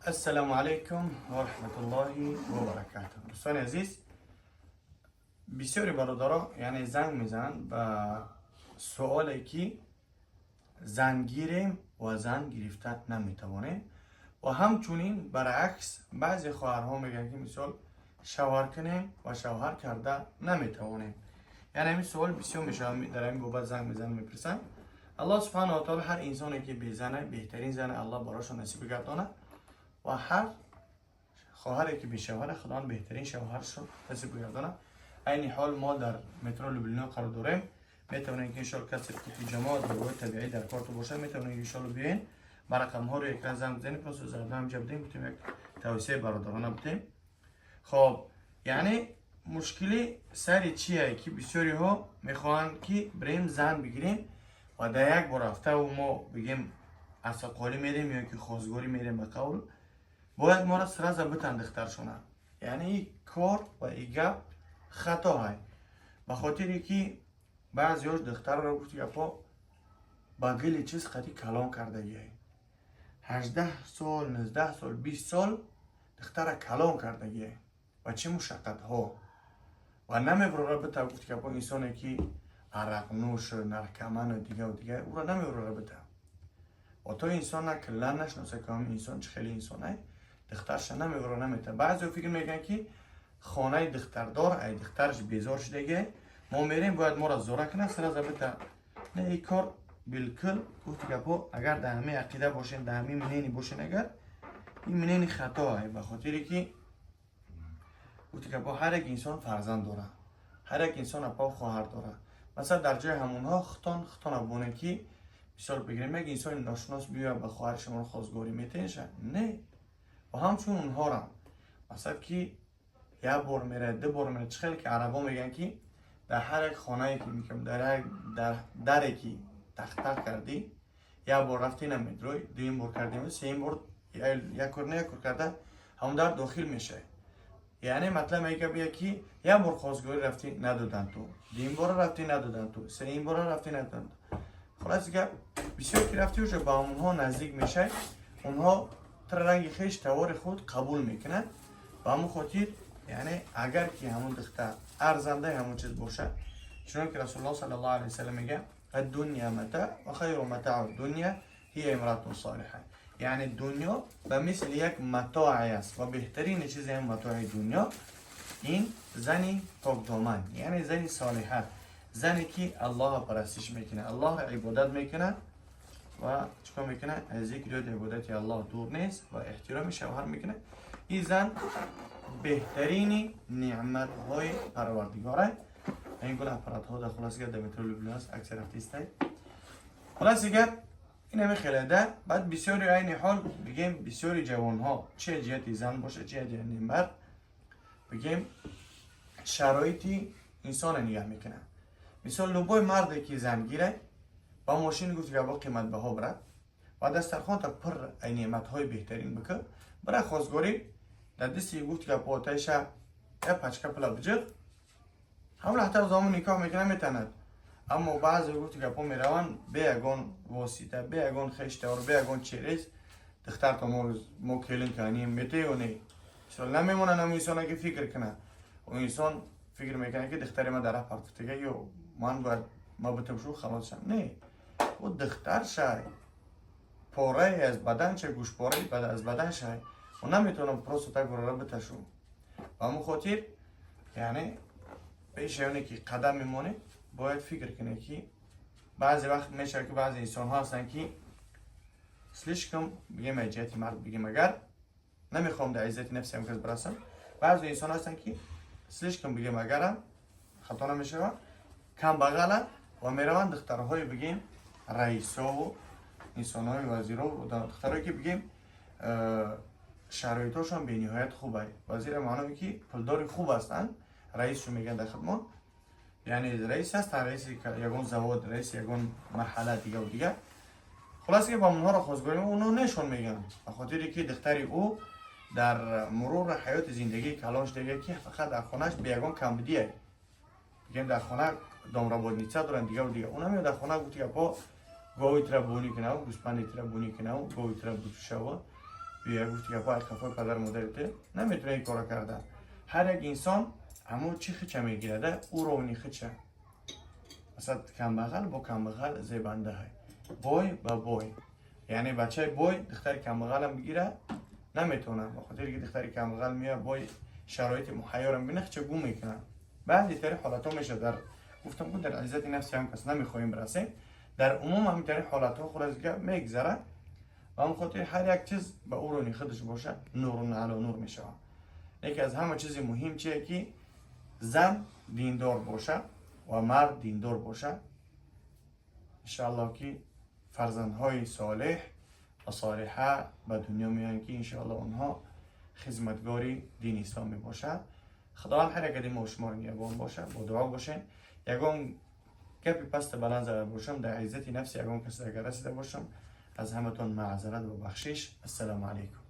Ассалому алайкум ва раҳматуллоҳи ва баракатуҳ. Дӯстони азиз, бисёри бародаро, яъне, занг мезананд ба суоле, ки зан гирем ва зан гирифта наметавонем, ва ҳамчунин баръакс баъзе хоҳарҳо мегӯянд, ки мисол шавҳар кунем ва шавҳар карда наметавонем. Яъне ҳамин суол бисёр мешавад, дар ҳамин бобат занг мезананд, мепурсанд. Аллоҳ субҳанаҳу ва таъала ҳар инсоне, ки безана, беҳтарин зана Аллоҳ барошон насиб гардонад ва ҳар хоҳаре, ки бешавҳара, Худованд беҳтарин шавҳарашро насиб гардонад. Айни ҳол мо дар метро Люблино қарор дорем. Метавонем, ки иншоалло касе ки ҳиҷома ва табиӣ дар корту бошад, метавонем, иншоалло биёен, ба рақамҳо рӯи экран занг бизанед. Просто заодно ҳамҷа будем, гуфтем, як тавсияи бародарона будем. Хоб, яъне мушкили сари чие, ки бисёриҳо мехоҳанд, ки бирем зан бигирем ва дар як бор рафтаву мо бигем, асақолӣ мерем ё ки хозгорӣ мерем, ба қавл бояд моро сразу битан духтаршона. Яъне и кор ва и гап хато ҳай, ба хотире ки баъзеҳош духтарро, гуфти гапҳо, ба гили чиз қати калон кардагиай. 18 сол, 19 сол, 20 сол духтара калон кардагиай ва чӣ мушаққатҳо, ва намебурора бита, гуфти гапҳо, инсоне ки арақнӯш, наркоману дигаву дигар, ӯро намебурора бита. Ва то инсон киллан нашноса, ки ҳамин инсон чӣ хеле инсонай, духтарша намебура, намета. Баъзеҳо фикр мекунанд, ки хонаи духтардор ай духтараш безор шудагиай, мо мерем, бояд моро зора кунад, сразу бита. Не, ин кор билкул, гуфти гапҳо, агар дар ҳамин ақида бошем, дар ҳамин мнение бошем, агар ин мнение хато ай, ба хотире ки, гуфти гапҳо, ҳар як инсон фарзанд дорад, ҳар як инсон апау хоҳар дорад. Масалан, дар ҷои ҳамонҳо хутон бонед, ки мисол бигирем, як инсони ношинос биёяд, ба хоҳари шуморо хозгорӣ меташа? Не. Ва ҳамчун онҳорам, масалан, ки як бор мерад, ду бор мерад, чӣ хеле ки арабо мегӯянд, ки дар ҳар як хонае ки мекунам, дар як даре ки тахтақ кардӣ, як бор рафтӣ, намедрой, дуюм бор кардем, сеюм бор як кор на як кор карда, ҳамон дар дохил мешавӣ. Яъне матлаб мегӯяд, ки як бор хозгорӣ рафтӣ, надоданд ту, дуюм бора рафтӣ, надоданд ту, сеюм бора рафтӣ, надоданд ту. Хулоси гап, бисёр ки рафтӣ, уже ба онҳо наздик мешавӣ, онҳо тра ранги хеш тавори худ қабул мекунанд. Ба ҳамон хотир, яъне агар ки ҳамон духтар арзандаи ҳамон чиз бошад, чунон ки Расулуллоҳ саллаллоҳу алайҳи васаллам мегӯяд: «Аддунья матаъ ва хайру матаъу дунья ҳия имраатун солиҳа». Яъне дунё ба мисли як матоъе аст ва беҳтарини чизи ҳам матои дунё ин зани покдоман, яъне зани солиҳа, зане ки Аллоҳро парастиш мекунад, Аллоҳро ибодат мекунад ва чикор мекунад? Аз зикри ёди ибодати Аллоҳ дур нест ва эҳтироми шавҳар мекунад. Ин зан беҳтарини неъматҳои Парвардигора. Ин гуна аппаратҳо дар, хулоси гап, дар метро Люблино аст, аксар рафтистай. Хулоси гап, ин ҳами хеледа. Баъд бисёри, айни ҳол бигем, бисёри ҷавонҳо, чи ҷиҳати зан бошад, чи ҷиҳати мард, бигем, шароити инсона нигаҳ мекунад. Мисол, любой марде ки зан гирад, ба мошини, гуфти гапо, қиматбаҳо бирад ва дастархонта пур ай неъматҳои беҳтарин бикӯ, бира хозгорӣ, дар дасти, гуфти гапо, тайша як пачка пула биҷиқ, ҳамон лаҳта замон никоҳ мекунад, метанад. Аммо баъзе, гуфти гапо, мераванд бе ягон восита, бе ягон хештавор, бе ягон через духтарто мо келин кунем, метеё не. Мисол, намемонад ҳамон инсона, ки фикр кунад. Он инсон фикр мекунад, ки духтари ма дар раҳ партофтага ё ман бояд ма битам шу халос шам. Не, ӯ духтар шай, порае аз бадан, гӯшпораи аз бадан шай, ӯ наметавонад просто так бурара биташу. Ба ҳамон хотир, яъне пеши оне ки қадам мемонед, бояд фикр кунед, ки баъзе вақт мешавад, ки баъзе инсонҳо ҳастанд, ки слишком, бигем, аз ҷиҳати мард бигем, агар намехоҳам дар иззати нафси ҳам кас бирасам, баъзе инсон ҳастанд, ки слишком, бигем, агарам хато намешавад, камбағаланд ва мераванд духтарҳои, бигем, раисову инсонҳои вазиро, духтарое ки, бигем, шароитошон бениҳоят хуб. Вазира маъное ки пулдори хуб ҳастанд, раисшо мегӯянд дар хидмат, яъне раис ҳастанд, раиси ягон завод, раиси ягон маҳалла, дигаву дигар. Хулоса ки ба онҳоро хозгорӣ, онҳо нешон мегӯянд, ба хотире ки духтари ӯ дар мурури ҳаёти зиндагии калон шудага, ки фақат дар хонааш бе ягон камбудие, бигем, дар хона домработница доранд, дигаву дигар. Ӯ намеояд дар хона, гуфти гапо, гови тира бунӣ кунав, гӯспанди тира бунӣ кунав, гови тира бучушава. Биё, гуфти гапо, қафои падар модари те наметуна ин кора кардан. Ҳар як инсон ҳамон чӣ хича мегирада, уровни хича. Масалан, камбағал бо камбағал зебандаҳай, бой ба бой. Яъне бачаи бой духтари камбағалам бигира наметавонад, ба хотире ки духтари камбағал меояд, бой шароити муҳайёрам бина, хича гум мекунад. Баъзе тари ҳолатҳо мешавад. Дар гуфтам ку, дар иззати нафси ҳам кас намехоҳем расем. Дар умум ҳамин тари ҳолатҳо, хулос гап, мегзарад. Ба ҳамин хотир ҳар як чиз ба уровни худаш бошад, نور على نور мешавад. Яке аз ҳама чизи муҳим чие, ки зан диндор бошад ва мард диндор бошад, иншоаллоҳ, ки фарзандҳои солеҳ ва солиҳа ба дунё меоянд, ки иншоаллоҳ онҳо хизматгори дини ислом мебошад. Худованд ҳар як мо шуморо нигаҳбон бошад. Бо дуо бошем. Ягон гапи паста баланд зада бошам, дар иззати нафси ягон кас агар расида бошам, аз ҳаматон маъзарат ва бахшиш. Ассалому алайкум.